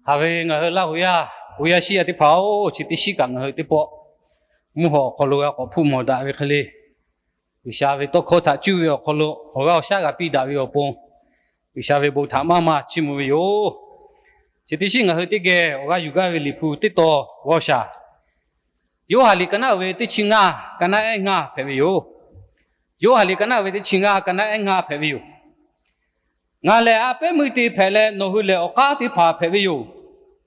Haꞈ ve ngaˬ hui Laˇ huˍ yaˇ, Hkriꞈ yaˇ shiˉ yaˇ teˇ hpaˍ-oˬ, chi teˇ shiˉ kaꞈ ngaˬ hui teˇ pawˆ mvuhˇ haw awˬ hk'aw lo g'a k'awꞈ hpuˇ mawˬ daꞈ ve hk'e le. G'uiˬsha ve tawˇ hkawˇ htaꞈ cuˇ ve awˬ hk'aw lo awˬ g'aˇ awˬ shaˉ g'a piˇ daꞈ ve awˬ pon, G'uiˬsha ve bon htaꞈ maˇ maˇ chiˇ mvuh ve yoˬ. Chi teˇ shiˉ ngaˬ hui teˇ geh awˬ g'aˇ yuˬ gaˇ ve Liꞈ hpu teˇ tawn g'awˇ shaˍ. Yoˇhanˬ liꞈ ka naˉ uiˍ ve teˇ chi ngaˇ, ka naˉ ehˉ ngaˇ hpehꞈ ve yoˬ. Yoˇhanˬ liꞈ ka naˉ uiˍ ve teˇ chi ngaˇ, ka naˉ ehˉ ngaˇ hpehꞈ ve yoˬ. Ngaˬ lehˬ a pehˉ meuˇ te hpehꞈ leh, nawˬ hui lehˬ awˬ k'aˉ teˇ hpaˍ hpehꞈ ve yoˬ.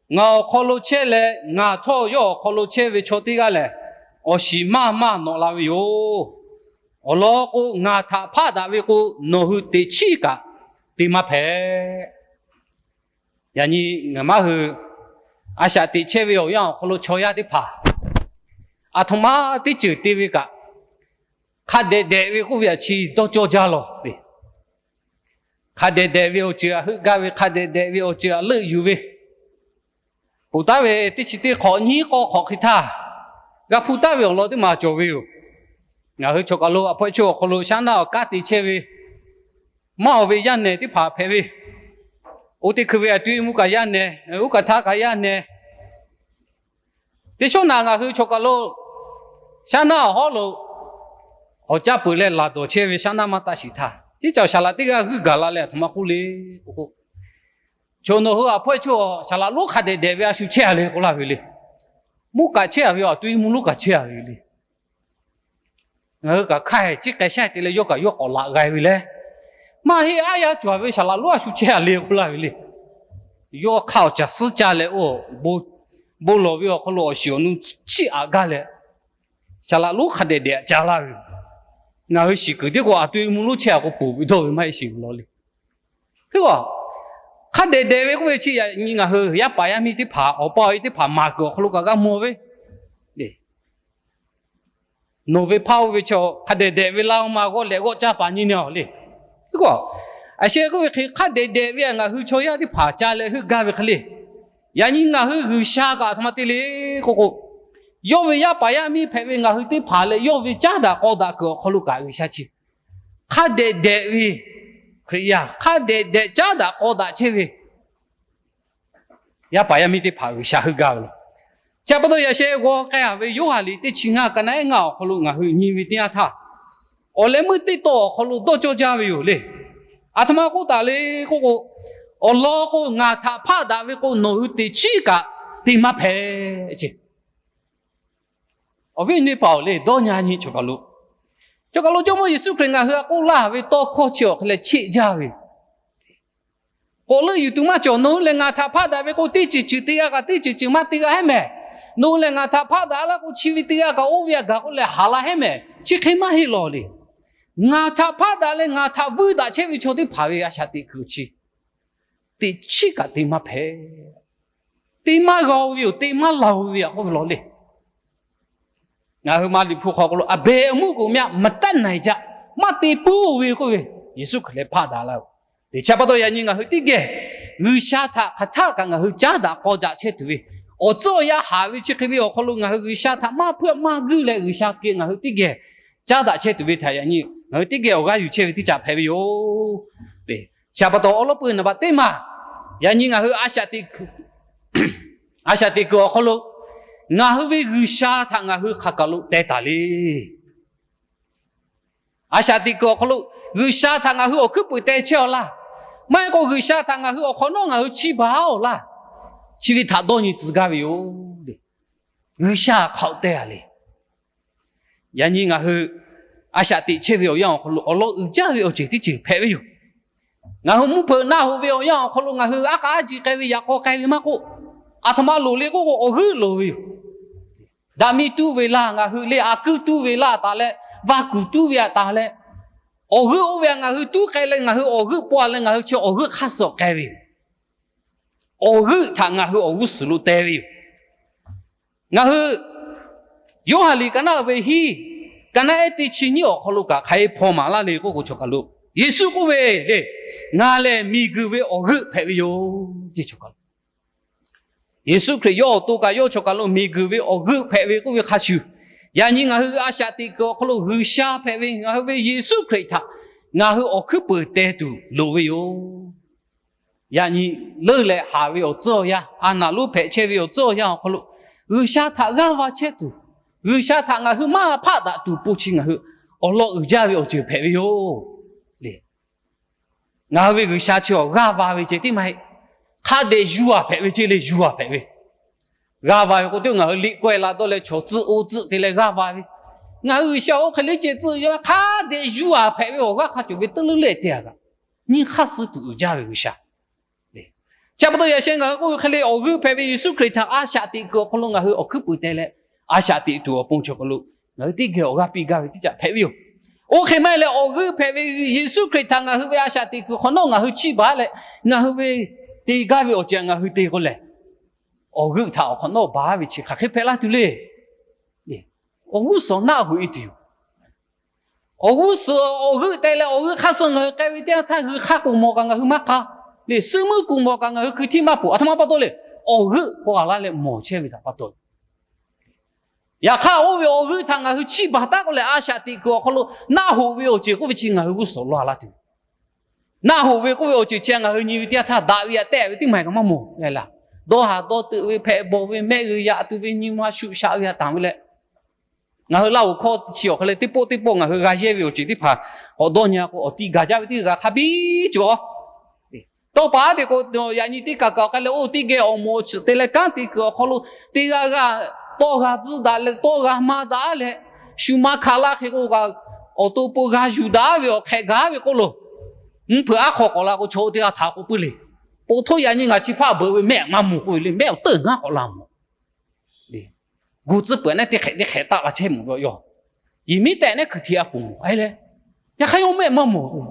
Ngaˬ awˬ hk'aw lo chehˇ leh, ngaˬ htawˇ yawˇ awˬ hk'aw lo chehˇ ve chaw teˇ g'aˇ lehˬ, awˬ shiˍ maˇ maˇ nawꞈ la ve yoˬ. Awˬ lawn k'o, ngaˬ htaꞈ hpaˆ daꞈ ve k'o, nawˬ hui teꞈ chiˉ kaꞈ te maˇ hpehꞈ. Yaꞈ nyi ngaˬ maˇ hui a shaꞈ teꞈ chehˇ ve awˬ yanˇ awˬ hk'aw lo chaw yaˇ teˇ hpaˍ aˬ htoꞈ ma teˇ ceuˬ te ve kaꞈ, hk'a dehꞈ dehꞈ ve k'oˆ ve aꞈ chi dawˇ cawˇ jaˇ lawˬ le. Hk'a dehꞈ dehꞈ ve awˬ ceuˬ aꞈ heuˆ gaˇ ve, hk'a dehꞈ dehꞈ ve awˬ ceuˬ aꞈ leuˆ yuˬ ve, ponˬ taˉ ve teˇ chi teˇ hk'awꞈ nyiˉ k'awˇ hk'awꞈ hk'e htaˇ, g'a hpuˇ taˉ ve awˬ lawn teˇ maˬ cawˬ ve yoˬ. Ngaˬ hui chaw kaˬ lo aˬ hpawehˇ chaw awˬ hk'aw lo shaˉ naˆ awˬ kanˉ te chehˇ ve, maˇ oˬ ve yaˇ nehˬ teˇ hpaˍ hpehꞈ ve, oˇ teˇ hkui ve aˬ tuiˇ mvuhˇ kaꞈ yaˇ nehˬ, uˉ kaꞈ htaˇ kaꞈ yaˇ nehˬ, teˇ shawˉ naꞈ ngaˬ hui chaw kaˬ lo shaˉ naˆ awˬ hawˉ lo awˬ caˇ peuˬ leh laˬ dawˬ chehˇ ve shaˉ naˆ maˇ taˆ shiˍ htaˇ, teˇ caˬ saˍ laꞈ teˇ g'aˇ g'uiˇ gaˬ la leh aˬ htoꞈ ma k'oˆ le k'o k'o, Chaw nawˬ hui aˬ hpawehˇ chaw saˍ laꞈ lonˉ hk'a dehꞈ dehꞈ ve a shu chehˇ a le k'oˆ laˇ ve le. Mvuhˇ kaꞈ chehˇ a ve, aˬ tuiˇ mvuhˇ lonˉ kaꞈ chehˇ a ve le. Ngaˬ hui kaꞈ hk'aˇ hehˍ ciˉ k'ai shaˉ te leh yawˇ kaꞈ yawˇ k'awꞈ laꞈ g'a ve le. Maˇ heˆ, aˉ yaˇ cawˬ ve saˍ laꞈ lonˉ a shu chehˇ a le k'oˆ laˇ ve le. Yawˇ hk'aˇ awˬ caˬ suhˉ caˇ leh oˇ bon lawˬ ve awˬ hk'aw lo awˬ shiˍ awˬ nu chiˇ aꞈ gaˇ leh, saˍ laꞈ lonˉ hk'a dehꞈ dehꞈ ca laˇ ve. Ngaˬ hui shiˍ kuiˬ tiˉ k'o aˬ tuiˇ mvuhˇ lonˉ chehˇ a k'o ponˬ ve dawˇ ve maˇ heˆ shiˍ ve law le. Hk'e k'o, hk'a dehꞈ dehꞈ ve k'oˆ ve chi yaꞈ nyi ngaˬ hui yaˇ paˍ yaˇ miˇ teˇ hpaˍ, awˬ pa awˬ e teˇ hpaˍ maˍ kuiˬ awˬ hk'aw lo kaꞈ g'a mawˬ ve le. Nawˬ ve hpaˇ oˇ ve chaw hk'a dehꞈ dehꞈ ve laˇ oˇ ma g'awˇ lehꞈ g'awˇ caˇ paˍ nyi nyi a le. Hk'e k'o, aˬ sheh k'oˆ ve hk'e hk'a dehꞈ dehꞈ ve ngaˬ hui chaw yaˇ teˇ hpaˍ ca leh heuˆ gaˇ ve hk'e le. Yaꞈ nyi ngaˬ hui G'uiˬsha kaꞈ aˬ htoꞈ ma te le k'oˆ k'o, yawˇ ve yaˇ paˍ yaˇ miˇ hpehꞈ ve ngaˬ hui teˇ hpaˍ leh yawˇ ve caˉ daꞈ k'aw daꞈ kuiˬ awˬ hk'aw lo kaꞈ G'uiˬsha chi hk'a dehꞈ dehꞈ ve Hkriꞈ yaˇ, hk'a dehꞈ dehꞈ caˉ daꞈ k'aw daꞈ chehˇ ve yaˇ paˍ yaˇ miˇ teˇ hpaˍ G'uiˬsha heuˆ gaˇ ve law. Chi pa taw yaꞈ sheh g'aw k'ai a ve Yoˇhanˬ liꞈ teˇ chi ngaˇ ka naˉ ehˉ ngaˇ awˬ hk'aw lo ngaˬ hui nyi ve teˇ yanˇ htaˇ, awˬ leh meuˇ teˇ tawn awˬ hk'aw lo dawˇ cawˇ jaˇ ve yoˬ le. Aˬ htoꞈ ma k'oˆ taˍ le k'oˆ k'o, awˬ lawn k'o ngaˬ htaꞈ hpaˆ daꞈ ve k'o nawˬ hui teꞈ chiˉ kaꞈ te maˇ hpehꞈ ce. Awˬ viˉ awˬ nyi teˇ hpaˍ-oˬ le, dawˇ nyi nyi chaw kaˬ lo, chaw kaˬ lo Jawˇmawˇ Yeˍsuˆ Hkriꞈ ngaˬ hui a k'oˆ laˇ ve tawˇ hkawˇ chi awˬ hk'e leh cheˆ jaˇ ve, k'awꞈ leuˆ yuˬ tuˬ maˇ cawˬ. Nawˬ hui lehˬ ngaˬ htaꞈ hpaˆ daꞈ ve k'o, teˇ ceuˬ ceuˬ te g'a kaꞈ teˇ ceuˬ ceuˬ maˇ te g'a heˉ mehˍ. Nawˬ hui lehˬ ngaˬ htaꞈ hpaˆ daꞈ laˇ k'o, chi ve te g'a kaꞈ oˇ ve a gaˬ k'oˆ leh haˍ la heˉ mehˍ. Chi hk'e maˇ heˆ lawˬ le. Ngaˬ htaꞈ hpaˆ daꞈ leh ngaˬ htaꞈ vuiˇ daꞈ chehˇ ve chaw teˇ hpaˍ ve a shaꞈ teꞈ kuiˬ chi teꞈ chiˉ kaꞈ te maˇ hpehꞈ. Te maˇ g'a-o ve yoˬ, te maˇ laˬ-o ve a k'oˆ ve lawˬ le. Ngaˬ hui ma Liꞈ hpu hk'aw k'aw lo, အဘယ်အမှုကိုမျှ မတတ်နိုင်ကြ, maˇ te puiˉ-o ve k'oˆ ve, Yeˍsuˆ Hkriꞈ leh hpaˆ daꞈ laˇ-oˬ. Teˇ chi pa taw yaꞈ nyi ngaˬ hui teˇ geh G'uiˬsha htaꞈ hk'aˬ htaˆ kaꞈ ngaˬ hui caˉ daꞈ k'aw daꞈ chehˇ tuˬ ve, awˬ tcuhˉ awˬ yanˇ haˍ ve chi hk'e ve awˬ hk'aw lo ngaˬ hui G'uiˬsha htaꞈ maˇ hpeuˆ maˇ guiˇ leh G'uiˬsha geh ngaˬ hui teˇ geh caˉ daꞈ chehˇ tuˬ ve htaꞈ yaꞈ nyi ngaˬ hui teˇ geh awˬ g'aˇ yuˬ chehˇ ve teˇ caꞈ hpehꞈ ve yoˬ. Chi pa taw awˬ lawn peuˬ naˍ baꞈ teˇ maˬ, yaꞈ nyi ngaˬ hui a shaꞈ teꞈ kuiˬ awˬ hk'aw lo ngaˬ hui ve G'uiˬsha htaꞈ ngaˬ hui hk'aˬ kaˬ lo teh taˍ le. A shaꞈ teꞈ kuiˬ awˬ hk'aw lo G'uiˬsha htaꞈ ngaˬ hui awˬ hkuiˉ peuˍ teh chehˇ-aw laˇ. Maˇ heˆ k'o G'uiˬsha htaꞈ ngaˬ hui awˬ hk'awꞈ nawˉ ngaˬ hui chiˇ baˬ-aw laˇ. Chi ve htaꞈ dawˇ nyi tcuh gaˇ ve yoˬ. G'uiˬsha hk'aˬ teh-a le. Yaꞈ nyi ngaˬ hui a shaꞈ teꞈ chehˇ ve awˬ yanˇ awˬ hk'aw lo awˬ lawn uiˍ jaˇ ve awˬ ceuˬ teˇ ceuˬ hpehꞈ ve yoˬ. Ngaˬ hui mvuhˇ hpeuꞈ naˆ hoꞈ ve awˬ yanˇ awˬ hk'aw lo ngaˬ hui aˉ k'aˉ jiˆ k'ai ve yaꞈ k'aw k'ai ve maˇ k'oˆ, aˬ htoꞈ ma loˍ le k'oˆ k'o awˬ g'euˆ loˍ ve yoˬ. Daꞈ miˇ tuˇ ve laˇ, ngaˬ hui le a kuiˉ tuˇ ve laˇ taˍ leh, vaˇ kuˬ tuˇ ve a taˍ leh, awˬ g'euˆ oˇ ve a ngaˬ hui tuˉ k'ai leh ngaˬ hui awˬ g'euˆ paw leh ngaˬ hui chi awˬ g'euˆ hk'aˇ suh k'ai ve yoˬ. Awˬ g'euˆ htaꞈ ngaˬ hui awˬ g'uˇ suhˍ lo teh ve yoˬ. Ngaˬ hui Yoˇhanˬ liꞈ ka naˉ ve hiˉ, ka naˉ ehˉ teˇ chi nyiˇ awˬ hk'aw lo kaꞈ hk'aˬ hk'e hpaw maˍ laˇ le k'oˆ k'o, chaw kaˬ lo Yeˍsuˆ k'oˆ ve le, Ngaˬ lehˬ miˬguiˬ ve awˬ g'euˆ hpehꞈ ve yoˬ. Yeˍsuˆ Hkriꞈ yawˇ awˬ to kaꞈ yawˇ chaw kaˬ lo miˬguiˬ ve awˬ g'euˆ hpehꞈ ve k'oˆ ve hk'a shuˍ, yaꞈ nyi ngaˬ hui a shaꞈ teꞈ kuiˬ awˬ hk'aw lo G'uiˬsha hpehꞈ ve ngaˬ hui ve Yeˍsuˆ Hkriꞈ htaꞈ ngaˬ hui awˬ hkuiˉ peuˍ teh tuˬ loˍ ve yoˬ. Yaꞈ nyi leuˉ leh haˍ ve awˬ tcuhˉ awˬ yanˇ, a naˍ lonˉ hpehꞈ chehˇ ve awˬ tcuhˉ awˬ yanˇ awˬ hk'aw lo, G'uiˬsha htaꞈ g'aˇ va chehˇ tuˬ, G'uiˬsha htaꞈ ngaˬ hui maˇ hpaˆ daꞈ tuˬ po chi ngaˬ hui awˬ lawn uiˍ jaˇ ve awˬ ceuˬ hpehꞈ ve yoˬ le. Ngaˬ hui ve G'uiˬsha chi awˬ g'aˇ va ve ceh tiˉ maˇ heˆ. Hk'a dehꞈ yuˬ-a hpehꞈ ve ceh le, yuˬ-a hpehꞈ ve. G'aˇ va ve k'o, teˇ ngaˬ hui liꞈ k'awehˇ la dawˇ leh chaw tcuhˆ oˇ tcuhˆ te leh g'aˇ va ve. Ngaˬ hui G'uiˬsha oˇ hk'e le ceh tcuhˆ ve hk'a dehꞈ yuˬ-a hpehꞈ ve awˬ g'aˇ hk'a cawˬ ve teˇ leuˉ leh te-a kaꞈ, nyiˇ hk'aˇ suh tuˬ uiˍ jaˇ ve G'uiˬsha. Chi pa taw yaꞈ sheh ngaˬ hui k'oˆ ve hk'e le, awˬ g'euˆ hpehꞈ ve Yeˍsuˆ Hkriꞈ htaꞈ a shaꞈ teꞈ kuiˬ awˬ hk'aw lo ngaˬ hui awˬ hkuiˉ puiˍ teh leh, a shaꞈ teꞈ tuˬ awˬ pon chaw hk'aw lo ngaˬ hui teˇ geh awˬ g'aˇ piˇ gaˇ ve teˇ caꞈ hpehꞈ ve yoˬ. Oˇ hk'e maˇ heˆ leh, awˬ g'euˆ hpehꞈ ve Yeˍsuˆ Hkriꞈ htaꞈ ngaˬ hui ve a shaꞈ teꞈ kuiˬ hk'awꞈ nawˉ ngaˬ hui chiˇ baˬ leh, ngaˬ hui ve te gaˇ ve awˬ ceuˬ ngaˬ hui te k'o lehˬ, awˬ g'euˆ htaꞈ awˬ hk'awꞈ nawˉ baˬ ve chi hk'aˬ hk'e hpehꞈ la tuˬ le. Awˬ g'uˇ suhˍ naˆ hoꞈ-e tuˬ yoˬ. Awˬ g'uˇ suhˍ awˬ g'euˆ te leh awˬ g'euˆ hk'aˇ suh ngaˬ hui k'ai ve teˇ yanˇ htaˇ, g'uiˬ hk'aˇ k'oˍ mawˬ kaꞈ ngaˬ hui maˇ k'a le, suhˉ muiˉ k'oˍ mawˬ kaꞈ ngaˬ hui hkui htiˇ maˇ poˬ. A htoꞈ ma pa taw le, awˬ g'euˆ k'awꞈ laˇ leh mawˬ chehˇ ve htaꞈ pa taw. Yaꞈ hk'aˇ, oˇ ve awˬ g'euˆ htaꞈ ngaˬ hui chiˇ baˬ taˉ k'oˆ leh, a shaꞈ teꞈ kuiˬ awˬ hk'aw lo naˆ hoꞈ ve awˬ ceuˬ k'oˆ ve chi ngaˬ hui g'uˇ suhˍ law laˇ tuˬ. Naˆ hoꞈ ve k'oˆ ve awˬ ceuˬ chi ngaˬ hui nyi ve teˇ yanˇ htaˇ daꞈ ve yaꞈ tehˆ ve teˇ maˬ kaꞈ maˇ mawˬ leh laˇ. Dawˇ haˍ dawˇ teuꞈ ve, hpehꞈ bawˬ ve, mehˆ g'uiˬ yaꞈ tuˬ ve, nyi ma shuꞈ shaꞈ ve htaꞈ tanˬ ve leh, ngaˬ hui Laˇ huˍ hkawˇ chi awˬ hk'aw leh teˇ pawˆ teˇ pawˆ ngaˬ hui g'a yehˇ ve awˬ ceuˬ teˇ hpaˍ k'awꞈ dawˇ nyi k'o, awˬ tiꞈ gaˬ jaˇ ve teˇ g'aˇ hk'a biˇ cawˬ. Tawˇ paˍ te k'o, yaꞈ nyi teˇ kaˬ kaˬ awˬ hk'aw leh oˇ teˇ geh awˬ moˍ awˬ tsuhꞈ te leh kanˉ te kuiˬ awˬ hk'aw lo teˇ g'aˇ g'aˇ tawˇ g'a tzuhˇ daꞈ leh tawˇ g'a maˇ daꞈ leh, shu maˇ hkanˍ laˇ hk'e k'o, awˬ to po g'a yuˬ daꞈ ve awˬ hk'ehꞈ gaˬ ve k'oˆ lo, mvuhˇ hpeuꞈ aˉ hk'aw k'awꞈ la k'o, chaw oˇ teˇ g'aˇ htaꞈ k'oˆ puiˉ le. Poꞈ htoˇ yaꞈ nyi ngaˬ chi hpaˇ beuꞈ ve mehˆ maˇ mawˬ k'oˆ ve le, mehˆ awˬ teuˬ ngaˇ k'awꞈ la mawˬ. Gu tcuhˉ peuˬ naˉ teˇ hk'ehꞈ teˇ hk'ehꞈ taˆ la chehˇ mawˬ ve yoˬ. Yehˬ miˉ tehꞈ naˉ hkui htiꞈ a poˬ mawˬ le. Yaꞈ hk'aˇ yawˇ mehˆ maˇ mawˬ.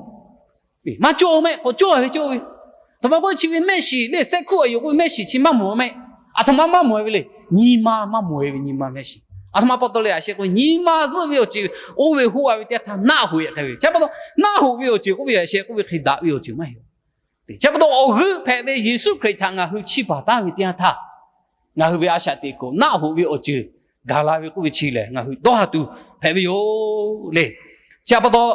Maˇ cawˇ mehˆ k'awꞈ cawˇ ve cawˇ ve. Aˬ htoꞈ ma k'oˆ chi ve mehˆ shiˍ le, sehˆ hkuˆ a yoˬ k'oˆ ve mehˆ shiˍ chi maˇ mawˬ mehˆ. Aˬ htoꞈ ma maˇ mawˬ ve le. Nyi ma maˇ mawˬ ve nyi ma mehˆ shiˍ. Aˬ htoꞈ ma pa taw le, a sheh k'o nyi ma zuhˆ ve awˬ ceuˬ oˇ ve hoˆ a ve teˇ yanˇ htaˇ naˆ hoꞈ-e hk'e ve. Chi pa taw naˆ hoꞈ ve awˬ ceuˬ k'oˆ ve a sheh k'oˆ ve hk'e daꞈ ve awˬ ceuˬ maˇ heˆ. Chi pa taw awˬ g'euˆ hpehꞈ ve Yeˍsuˆ Hkriꞈ htaꞈ ngaˬ hui chiˇ baˬ taˉ ve teˇ yanˇ htaˇ, ngaˬ hui ve a shaꞈ teꞈ kuiˬ naˆ hoꞈ ve awˬ ceuˬ gaˬ la ve k'oˆ ve chi lehˬ, ngaˬ hui dawˇ ha tuˬ hpehꞈ ve yoˬ le. Chi pa taw,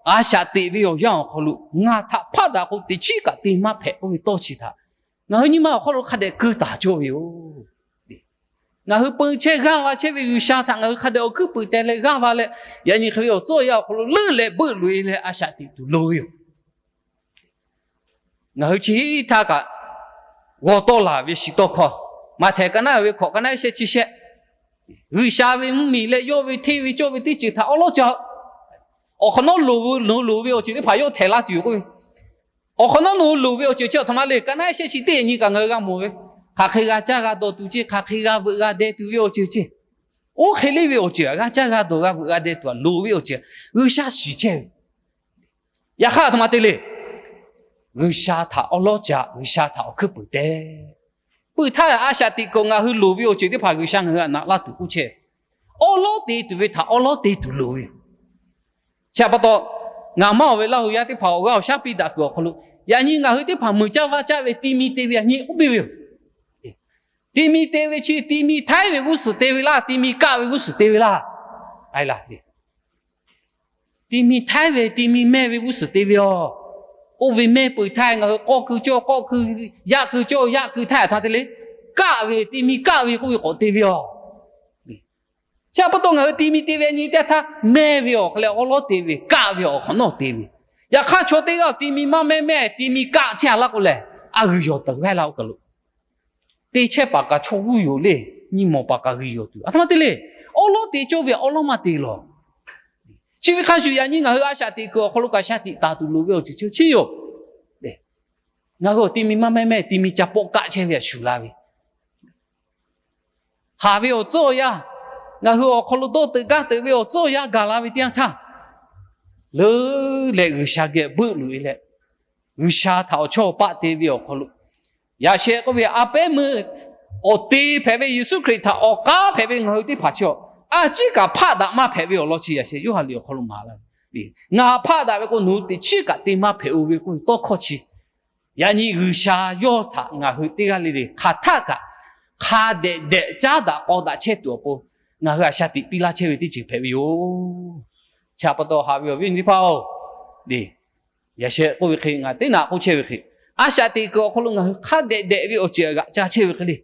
a shaꞈ teꞈ ve awˬ yanˇ awˬ hk'aw lo ngaˬ htaꞈ hpaˆ daꞈ k'o teꞈ chiˉ kaꞈ te maˇ hpehꞈ k'oˆ ve tawˇ chi htaꞈ ngaˬ hui nyi ma awˬ hk'aw lo hk'a dehꞈ keu taˍ cawˇ ve yoˬ. Ngaˬ hui peun chehˇ g'aˇ va chehˇ ve G'uiˬsha htaꞈ ngaˬ hui hk'a dehꞈ awˬ hkuiˉ puiˍ teh leh g'aˇ va leh, yaꞈ nyi hk'e ve awˬ tcuhˉ awˬ yanˇ awˬ hk'aw lo leuˉ leh beuˆ loꞈ-e leh a shaꞈ teꞈ tuˬ loˍ ve yoˬ. Ngaˬ hui chi htaˇ kaꞈ g'aw tawˆ laˬ ve shiˍ tawˇ hkawˇ, Maꞈhtehˍ ka naˉ ve hkawꞈ ka naˉ shehˆ chi shehˆ, G'uiˬsha ve mvuhˇmiˬ leh yawˇ ve hteˇ ve cawˇ ve teˇ ceuˬ htaꞈ awˉ lawˉ ca, awˬ hk'awꞈ nawˉ loˍ ve, nawˬ hui loˍ ve awˬ ceuˬ teˇ hpaˍ yawˇ htehꞈ laˇ tuˬ yoˬ k'oˆ ve. Awˬ hk'awꞈ nawˉ nawˬ hui loˍ ve awˬ ceuˬ chi aˬ htoꞈ ma le, ka naˉ shehˆ chi teˇ nyi kaꞈ ngaˬ hui g'a mawˬ ve, hk'aˬ hk'e g'a caˇ g'a dawˬ tuˬ ceˇ, hk'aˬ hk'e g'a veuꞈ g'a deh tuˬ ve awˬ ceuˬ ceˇ. Oˇ hk'e le ve awˬ ceuˬ g'a caˇ g'a dawˬ g'a veuꞈ g'a deh tuˬ a loˍ ve awˬ ceuˬ G'uiˬsha shiˍ chehˇ ve. Yaꞈ hk'aˇ aˬ htoꞈ ma te le, G'uiˬsha htaꞈ awˉ lawˉ ca, G'uiˬsha htaꞈ awˬ hkuiˉ puiˍ teh. Puiˬ htaˇ a shaꞈ teꞈ kuiˬ ngaˬ hui loˍ ve awˬ ceuˬ teˇ hpaˍ G'uiˬsha ngaˬ hui htaꞈ naꞈ laˇ tuˬ k'oˆ chehˇ. Awˉ lawˉ te tuˬ ve htaꞈ awˉ lawˉ te tuˬ loˍ ve. Chi pa taw, ngaˬ maˇ awˬ ve Laˇ huˍ yaˇ teˇ hpaˍ awˬ g'aˇ awˬ shaˉ piˇ daꞈ kuiˬ awˬ hk'aw lo, yaꞈ nyi ngaˬ hui teˇ hpaˍ meuˍ caˇ vaˇ caˇ ve ti mi te ve a nyi k'oˆ piˇ ve yoˬ. Ti mi te ve chi ti mi htaiˉ ve g'uˇ suhˍ te ve laˇ, ti mi kaˆ ve g'uˇ suhˍ te ve laˇ. Ti mi htaiˉ ve ti mi mehˇ ve g'uˇ suhˍ te ve yoˬ. Oˇ ve mehˇ peuˬ htaiˇ ngaˬ hui k'awˆ keu cawˇ k'awˆ keu, yaˆ keu cawˇ yaˆ keu htaiˇ aˬ htoꞈ ma te le, kaˆ ve ti mi kaˆ ve k'oˆ ve k'awꞈ te ve yoˬ. Chi pa taw ngaˬ hui ti mi te ve a nyi teˇ htaˇ mehˇ ve awˬ hk'aw leh awˉ lawˉ te ve, kaˆ ve awˬ hk'awꞈ nawˉ te ve. Yaꞈ hk'aˇ chaw teˇ g'aˇ ti mi maˇ mehˇ mehˇ ti mi kaˆ chehˇ a laˇ k'o lehˬ, a g'uiˬ yawˬ teuˬ g'aˇ laˇ oˇ kaˬ lo te chehˇ paˍ kaꞈ chaw g'uˇ yoˬ le. Nyi mawˬ paˍ kaꞈ g'uiˬ yawˬ tuˬ aˬ htoꞈ ma te le, awˉ lawˉ te cawˇ ve awˉ lawˉ maˇ te lawˬ. Chi ve hk'a shuˍ yaꞈ nyi ngaˬ hui a shaꞈ teꞈ kuiˬ awˬ hk'aw lo kaꞈ shaˉ tiꞈ taˍ tuˬ loˍ ve awˬ ceuˬ chi yoˬ. Ngaˬ hui awˬ ti mi maˇ mehˇ mehˇ ti mi ca pawˆ kaˆ chehˇ ve a shuˍ la ve, haˍ ve awˬ tcuhˉ awˬ yanˇ, ngaˬ hui awˬ hk'aw lo dawˇ teuꞈ gaˇ teuꞈ ve awˬ tcuhˉ awˬ yanˇ gaˬ la ve teˇ yanˇ htaˇ, leuˉ leh G'uiˬsha geh beuˆ loꞈ-e leh, G'uiˬsha htaꞈ awˬ chawˇ awˬ paˆ te ve awˬ hk'aw lo, yaꞈ sheh k'oˆ ve a pehˉ meuˇ awˬ te hpehꞈ ve Yeˍsuˆ Hkriꞈ htaꞈ awˬ k'aˉ hpehꞈ ve ngaˬ hui teˇ hpaˍ chi a, a ciˉ kaꞈ hpaˆ daꞈ maˇ hpehꞈ ve awˬ lawn chi yaꞈ sheh Yoˇhanˬ liꞈ awˬ hk'aw lo maˍ laˇ ve, ngaˬ hpaˆ daꞈ ve k'o nawˬ hui teꞈ chiˉ kaꞈ te maˇ hpehꞈ-oˬ ve k'oˆ ve tawˇ hkawˇ chi, yaꞈ nyi G'uiˬsha yawˇ htaꞈ ngaˬ hui teˇ g'aˇ le le hk'aˬ htaˆ kaꞈ hk'a dehꞈ dehꞈ caˉ daꞈ k'aw daꞈ chehˇ tuˬ awˬ pon, ngaˬ hui a shaˉ tiꞈ piˇ laˇ chehˇ ve teˇ ceuˬ hpehꞈ ve yoˬ. Chi pa taw haꞈ ve awˬ viˉ awˬ nyi teˇ hpaˍ-oˬ, yaꞈ sheh k'oˆ ve hk'e ngaˬ teˇ naꞈ k'oˆ chehˇ ve hk'e, A shaꞈ teꞈ kuiˬ awˬ hk'aw lo ngaˬ hui hk'a dehꞈ dehꞈ ve awˬ ceuˬ g'aꞈ ca chehˇ ve hk'e le.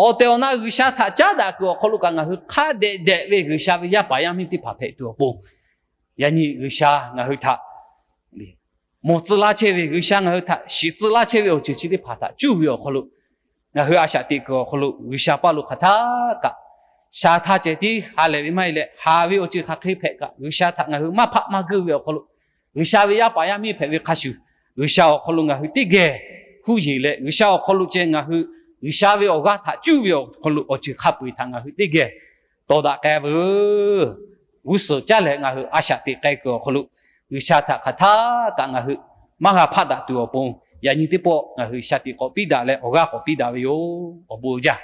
Awˬ tehˬ awˬ na G'uiˬsha htaꞈ caˉ daꞈ kuiˬ awˬ hk'aw lo kaꞈ ngaˬ hui hk'a dehꞈ dehꞈ ve G'uiˬsha ve yaˇ paˍ yaˇ miˇ teˇ hpaˍ hpehꞈ tuˬ awˬ pon, yaꞈ nyi G'uiˬsha ngaˬ hui htaꞈ mawˬ tcuh laˇ chehˇ ve, G'uiˬsha ngaˬ hui htaꞈ shiˍ tcuh laˇ chehˇ ve awˬ ceuˬ chi teˇ hpaˍ htaꞈ cuˇ ve awˬ hk'aw lo, ngaˬ hui a shaꞈ teꞈ kuiˬ awˬ hk'aw lo G'uiˬsha paˇ lo hk'aˬ htaˇ kaꞈ sha htaˇ ceh tiˉ ha lehˬ ve maˇ heˆ leh, haˍ ve awˬ ceuˬ hk'aˬ hk'e hpehꞈ kaꞈ, G'uiˬsha htaꞈ ngaˬ hui maˇ hpaˆ maˇ guˇ ve awˬ hk'aw lo, G'uiˬsha ve yaˇ paˍ yaˇ miˇ hpehꞈ ve hk'a shuˍ, G'uiˬsha awˬ hk'aw lo ngaˬ hui teˇ geh huˇ yeˬ leh, G'uiˬsha awˬ hk'aw lo ceh ngaˬ hui G'uiˬsha ve awˬ g'aˇ htaꞈ cuˇ ve awˬ hk'aw lo awˬ ceuˬ hk'a peu-eˬ htaꞈ ngaˬ hui teˇ geh tawˍ daꞈ k'ai veuˬ. G'uˇ suhˍ caˇ leh ngaˬ hui a shaꞈ teꞈ k'ai kuiˬ awˬ hk'aw lo, G'uiˬsha htaꞈ hk'aˬ htaˇ kaꞈ ngaˬ hui maˇ g'a hpaˆ daꞈ tuˬ awˬ pon, yaꞈ nyi teˇ pawˆ ngaˬ hui shaˍ tiꞈ k'awꞈ piˇ daꞈ leh awˬ g'aˇ k'awꞈ piˇ daꞈ ve yoˬ. Awˬ bon uiˍ jaˇ.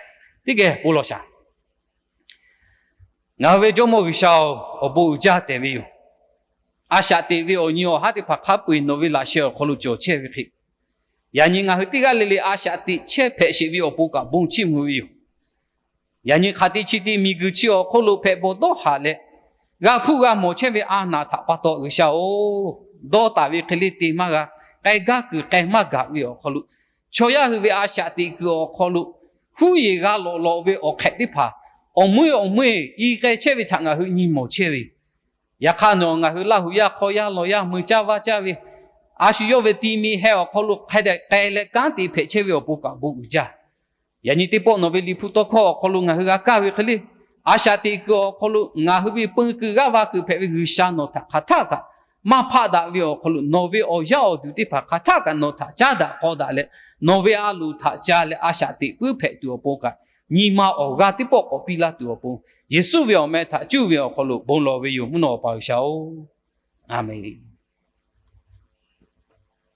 Teˇ geh bon lawˬ shaˍ. Ngaˬ hui ve Jawˇmawˇ G'uiˬsha-oˬ, awˬ bon uiˍ jaˇ tehꞈ ve yoˬ. A shaꞈ teꞈ ve awˬ nyi awˬ haˉ teˇ hpaˍ hk'a peu-eˬ nawˬ ve laꞈ sheh awˬ hk'aw lo cawˬ chehˇ ve hk'e, yaꞈ nyi ngaˬ hui teˇ g'aˇ le le a shaꞈ teꞈ chehˇ hpehꞈ sheˍ ve awˬ pon kaꞈ bon chiˇ mvuh ve yoˬ. Yaꞈ nyi hk'aˬ te chi te miˬguiˬ chi awˬ hk'oˆ lo hpehꞈ bawˬ dawˇ haˍ leh, g'a hpuˇ g'a mawˬ chehˇ ve a naˍ htaꞈ pa taw G'uiˬsha-oˬ, dawˇ taˍ ve hk'e le te maˇ g'a, k'ai gaˇ kuiˬ k'ai maˇ gaˬ ve awˬ hk'aw lo, chaw yaˇ hui ve a shaꞈ teꞈ kuiˬ awˬ hk'aw lo huˉ yeˬ g'a lawꞈ lawꞈ ve awˬ hk'ehꞈ teˇ hpaˍ awˬ meuˇ awˬ meuˇ i k'ai chehˇ ve htaꞈ ngaˬ hui nyi mawˬ chehˇ ve. Yaꞈ hk'aˇ nawˬ ngaˬ hui Laˇ huˍ yaˇ hk'aw yaˇ lawˬ yaˇ mui caˇ vaˇ caˇ ve, a shu yawˇ ve ti mi heh awˬ hk'aw lo hk'a dehꞈ k'ai leh kanˉ te hpehꞈ chehˇ ve awˬ pon kaꞈ bon uiˍ jaˇ. Yaꞈ nyi teˇ pawˆ nawˬ ve Liꞈ hpu tawˇ hkawˇ awˬ hk'aw lo ngaˬ hui g'a kaˇ ve hk'e le, a shaꞈ teꞈ kuiˬ awˬ hk'aw lo ngaˬ hui ve peu kuiˬ g'aˇ va kuiˬ hpehꞈ ve G'uiˬsha nawˬ htaꞈ hk'aˬ htaˇ kaꞈ maˇ hpaˆ daꞈ ve awˬ hk'aw lo, nawˬ ve awˬ yaˇ awˬ duˬ teˇ hpaˍ hk'aˬ htaˇ kaꞈ nawˬ htaꞈ caˉ daꞈ k'aw daꞈ leh, nawˬ ve a loˍ htaꞈ ca leh a shaꞈ teꞈ puiˉ hpehꞈ tuˬ awˬ pon kaꞈ, nyi ma awˬ g'aˇ teˇ pawˆ k'awꞈ piˇ laˇ tuˬ awˬ pon, Yeˍsuˆ ve awˬ meh htaꞈ cuˇ ve awˬ hk'aw lo bon lawˬ ve yoˬ, mvuhˇ naw Awˬ pa G'uiˬsha-oˬ. A menˬ.